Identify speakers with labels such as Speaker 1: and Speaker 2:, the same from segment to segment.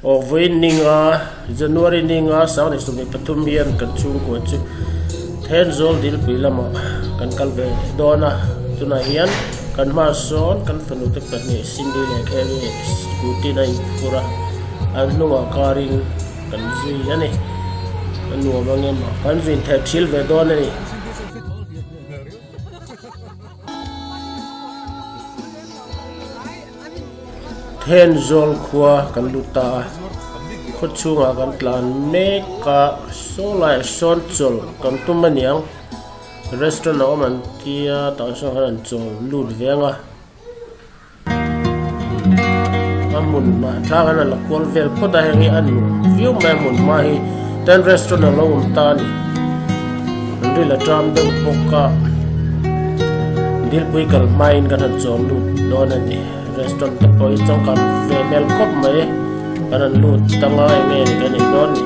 Speaker 1: Aw vawiin ninga January ninga 2023 hian kan chhungkua chu Thenzawl Dilpui lamah kan kal ve dawn a, tunah hian kan hma sawn kan fanu te pahnih Cindy leh Carrie scooty in a inphur a, an hnungah car in kan zui a ni. A nuam ang em a, kan vin theih thil ve dawn a ni. Thenzawl khua kan lut ta a, khaw chhungah kan tlan mek a, saw laiah sawn chawlh kan tum a niang, restaurant a awm an tia tah sawn khan an chawl lut veng a, a hmun ah tlang an la kual vel phawt a, heng hi a nuam viau mai a hmun hma hi ten restaurant a lo awm ta a ni, an ril a ṭam deuh bawk a, dilpui kal hmain kan han chawl lut dawn a ni. Restaurant te pawh hi changkan ve hmel khawp mai kan han lut ta ngai nge ni kan ei dawn ni.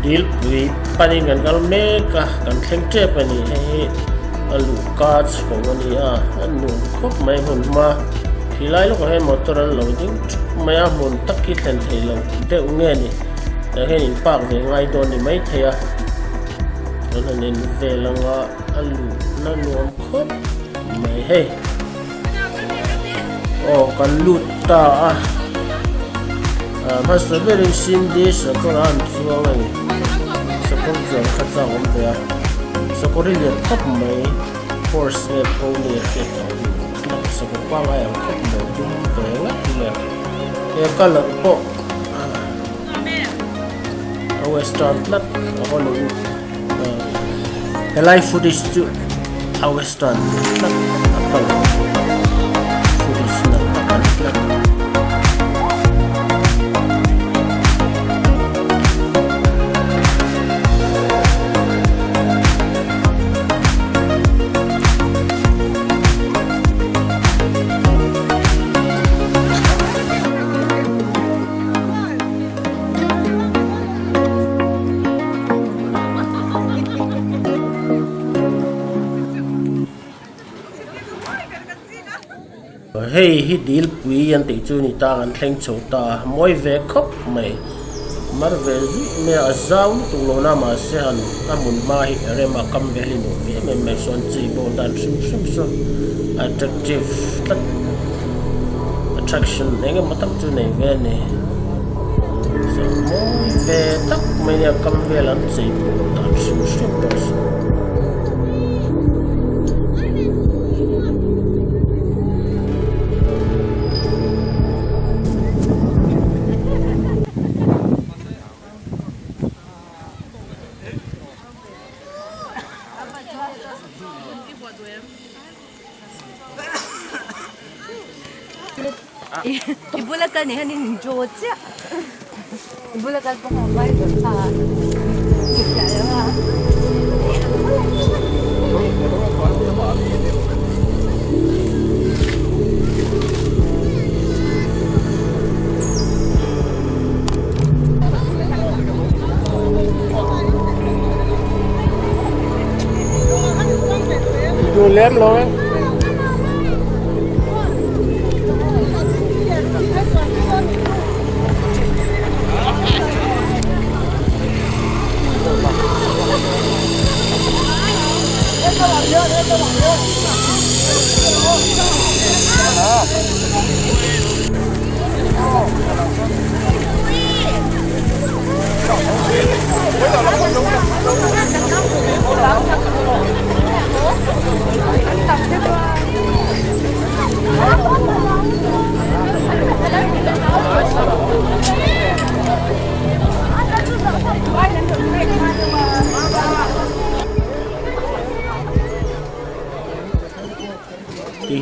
Speaker 1: Dilpui panin kan kal mek a kan thleng tep a ni hei hi a luhka chho a ni a a nuam khawp mai hmun hma khi lai lawkah hian motor an lo ding thup mai a hmun tak hi thlen theih loh deuh nge ni tah hian in park ve ngai dawn ni maithei a kan han en vel anga a luhna nuam khawp mai hei. Aw kan lut ta a hmasa berin Cindy sakawr a an chuang a ni sakawr chuan kha chak awm ve a sakawr hi lian khawp mai horse nge pony a hriat tawh lo sakawr pangngai ang khawp mai dum ve ngat mai a he colour pawh a western tlat a hollywood Helai footage chu a western tlat a kal footage nalh tak a ni tlat. Hei hi dilpui an tih chu ni ta an thleng chho ta a mawi ve khawp mai mar ve zuih mai a a zau lutuk lo na mahse han a hmun hma hi rem a kam vel hi nuam ve em em mai sawn chi bawk dan hrim hrim sawn attractive tlat attraction eng emaw tak chu nei ve a ni. Mawi ve tak mai nia kam vel an chei pawh dan hrim hrim pawh a sawi.
Speaker 2: I bula kal nih hian in draw chiah i bula kal pawh a vai vek a fiah lo a.
Speaker 1: Duh lem lo e.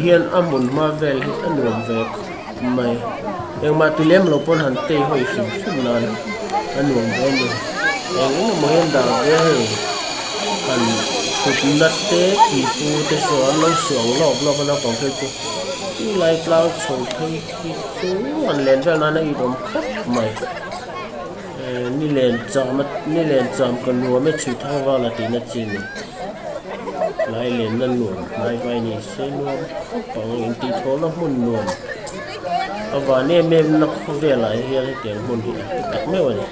Speaker 1: hian a hmun hma vel hi a nuam ve khawp mai engmah ti lem lo pawn han tei hawi hrim hrim nan a nuam ve a ni eng eng emaw hian dah ve a hei han thutna te pipu te saw an lo suang lawk lawk a naupang phei chu ti lai tlang chho phei khi chu an len vel nan a it awm khawp mai eh ni len cham a ni len cham ka nuam e chhui thang val a tihna chi ni tlai lenna nuam hnai vai ni se nuam khawp ang intih thawhna hmun nuam a van em em na khawvelah hian hetiang hmun hi a hlu tak meuh a ni.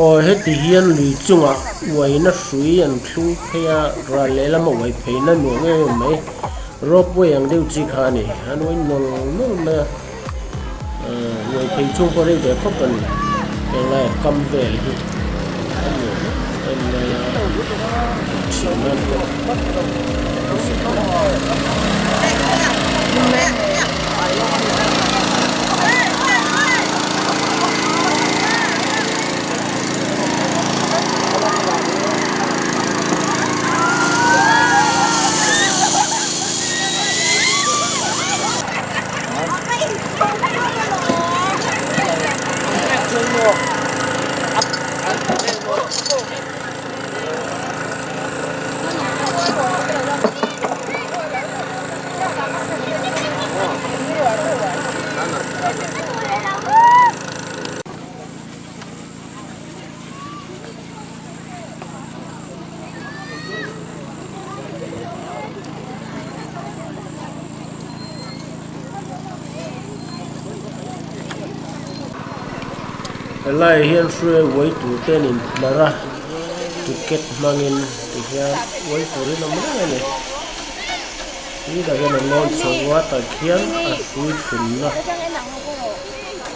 Speaker 1: Aw heti hian lui chungah uaina hrui an thlung phei a ral lehlama uai pheina nuam em em mai rope way ang deuh chi kha a ni an uai nawl nawl mai a uai phei chhung pawh rei ve khawp a ni henglai a kam vel hi a nuam em em mai a chhim nan pawh Helai hian hruai uai tur te an intlar a ticket hmangin tihian uai turin a awm reng a ni. Tah hian an lawn chho a tah khian a hrui thunna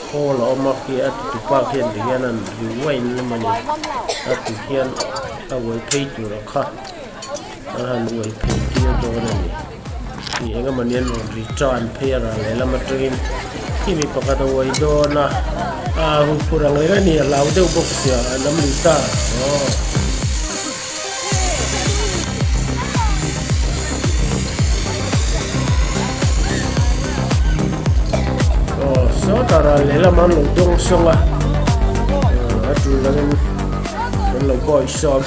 Speaker 1: khawl a awm a khi a ti tupa khian tihian an rewind lam a ni a ti hian a uai phei tur a kha a han uai phei tir dawn a ni. Ih eng emawni an rawn ri tan phei a ral lehlam atangin khi mi pakhat a uai dawn a ah huphurh ang reng a ni a hlau deuh bawk sia a nam lui ta aw. Aw sawtah ral lehlam an lo dawng sawng a a tul angin an lo bawihsawm.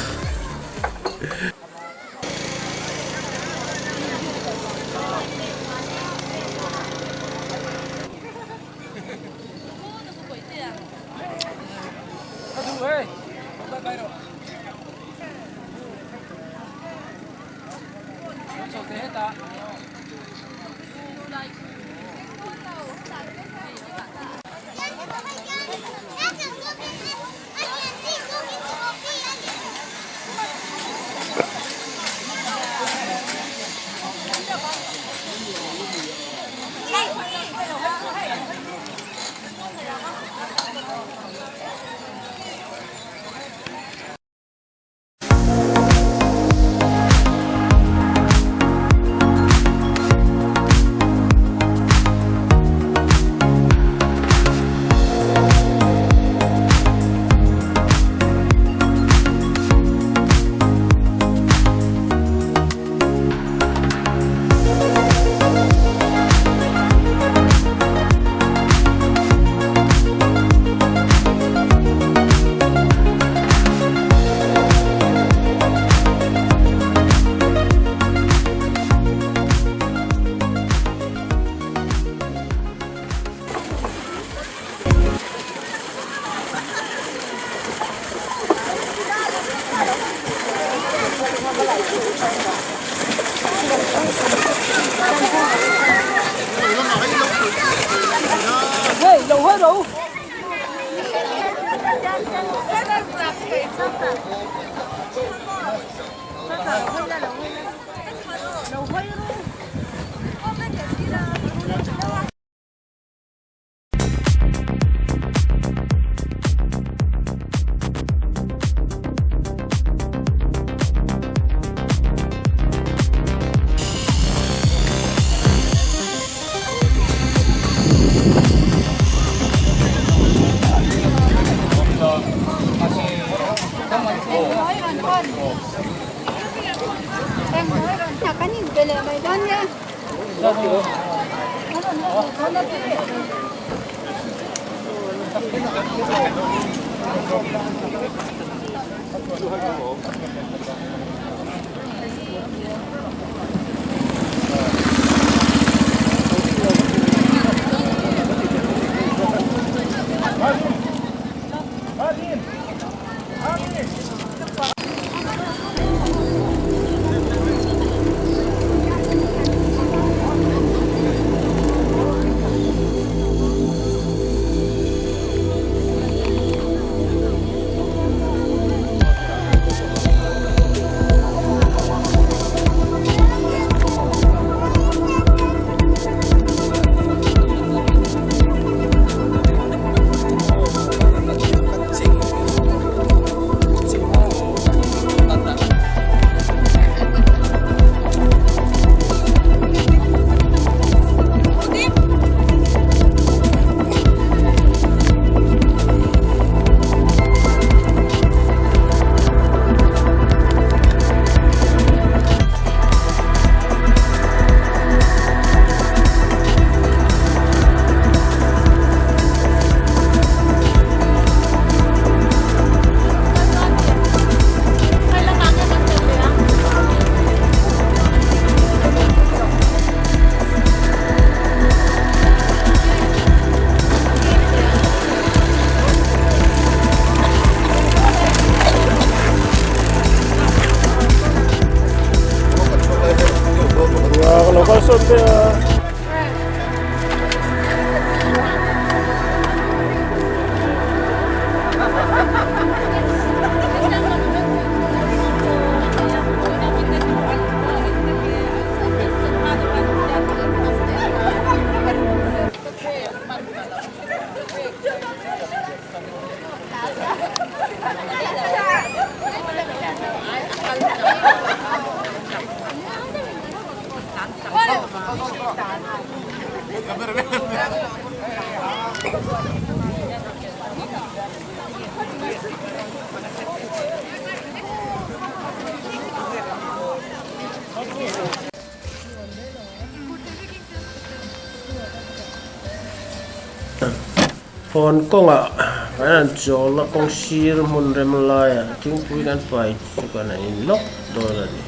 Speaker 1: Hawn kawngah kan han chawl a, kawng sir hmun rem laiah thingpui kan pai chu kan han in lawk dawn a ni.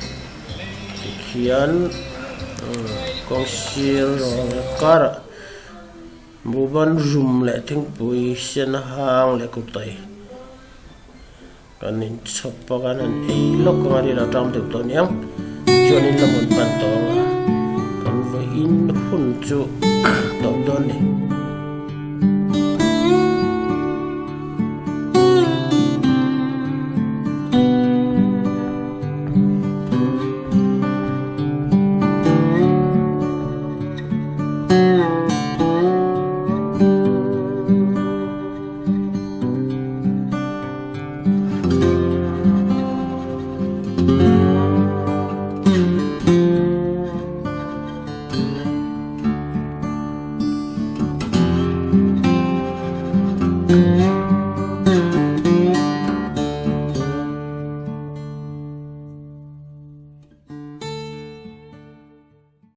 Speaker 1: Tikhian kawng sir karah buhban rum leh thingpui sen hang leh kutai kan inchhawp a kan han ei lawk ang a ril a ṭam deuh tawh aniang chuanin la hmun pan tawh ang a kan vawiin hun chu tawp dawn a ni.